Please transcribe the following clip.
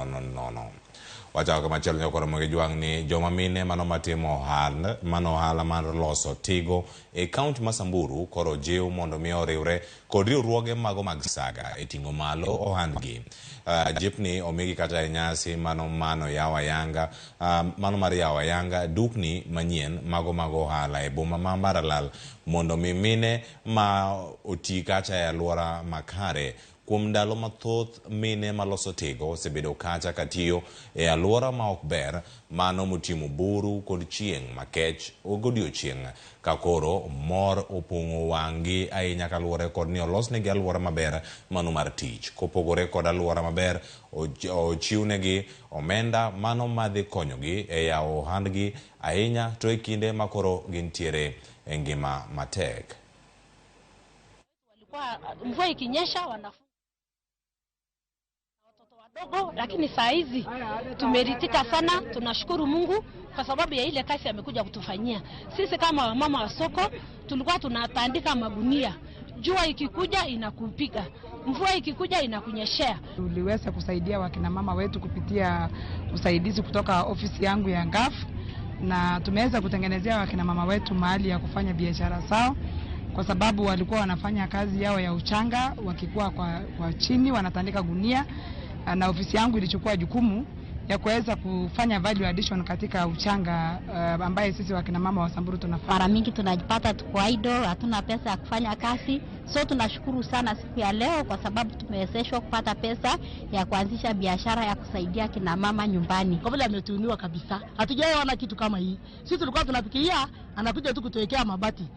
nono nono. Wachako kamachielo nyakoro mogi jwang' ni joma mine mano matimo ohala mano ohala mar loso tigo e kaunti ma Samburu koro jiw mondo mi oriwre kod riwruoge mago mag saga e ting'o malo ohandgi. Jipni omigi kata e nyasi mano mano yawo ayanga mano mar yawo ayanga dukni manyien mago mag ohala e boma ma Maralal mondo mi mine ma oti kacha e alwora makare. Kuom ndalo mathoth mine maloso tigo osebedo kacha katiyo e alwora ma ok ber mano motimo buru kod chieng' makech godiochieng' ka koro mor opong'o wang'gi ahinya kaluwore kod ni olosnegi alwora maber mano mar tich. Kopogore kod alwora maber ochiwnegi omenda mano madhi konyogi e yawo ohandgi ahinya to e kinde ma koro gintiere e ngima matek. Walikuwa mvua ikinyesha wanafunga watoto wadogo, lakini saa hizi tumeridhika sana. Tunashukuru Mungu kwa sababu ya ile kazi amekuja kutufanyia sisi. Kama wamama wa soko tulikuwa tunatandika magunia, jua ikikuja inakupiga, mvua ikikuja inakunyeshea. Tuliweza kusaidia wakina mama wetu kupitia usaidizi kutoka ofisi yangu ya NGAAF, na tumeweza kutengenezea wakina mama wetu mahali ya kufanya biashara zao, kwa sababu walikuwa wanafanya kazi yao ya uchanga wakikuwa kwa chini wanatandika gunia, na ofisi yangu ilichukua jukumu ya kuweza kufanya value addition katika uchanga ambaye sisi wakina mama wa Samburu tunafanya. Mara mingi tunajipata tuko idle, hatuna pesa ya kufanya kazi, so tunashukuru sana siku ya leo kwa sababu tumewezeshwa kupata pesa ya kuanzisha biashara ya kusaidia kina mama nyumbani. Kwa vile ametuinua kabisa, hatujaona kitu kama hii. Sisi tulikuwa tunafikiria anakuja tu kutuwekea mabati.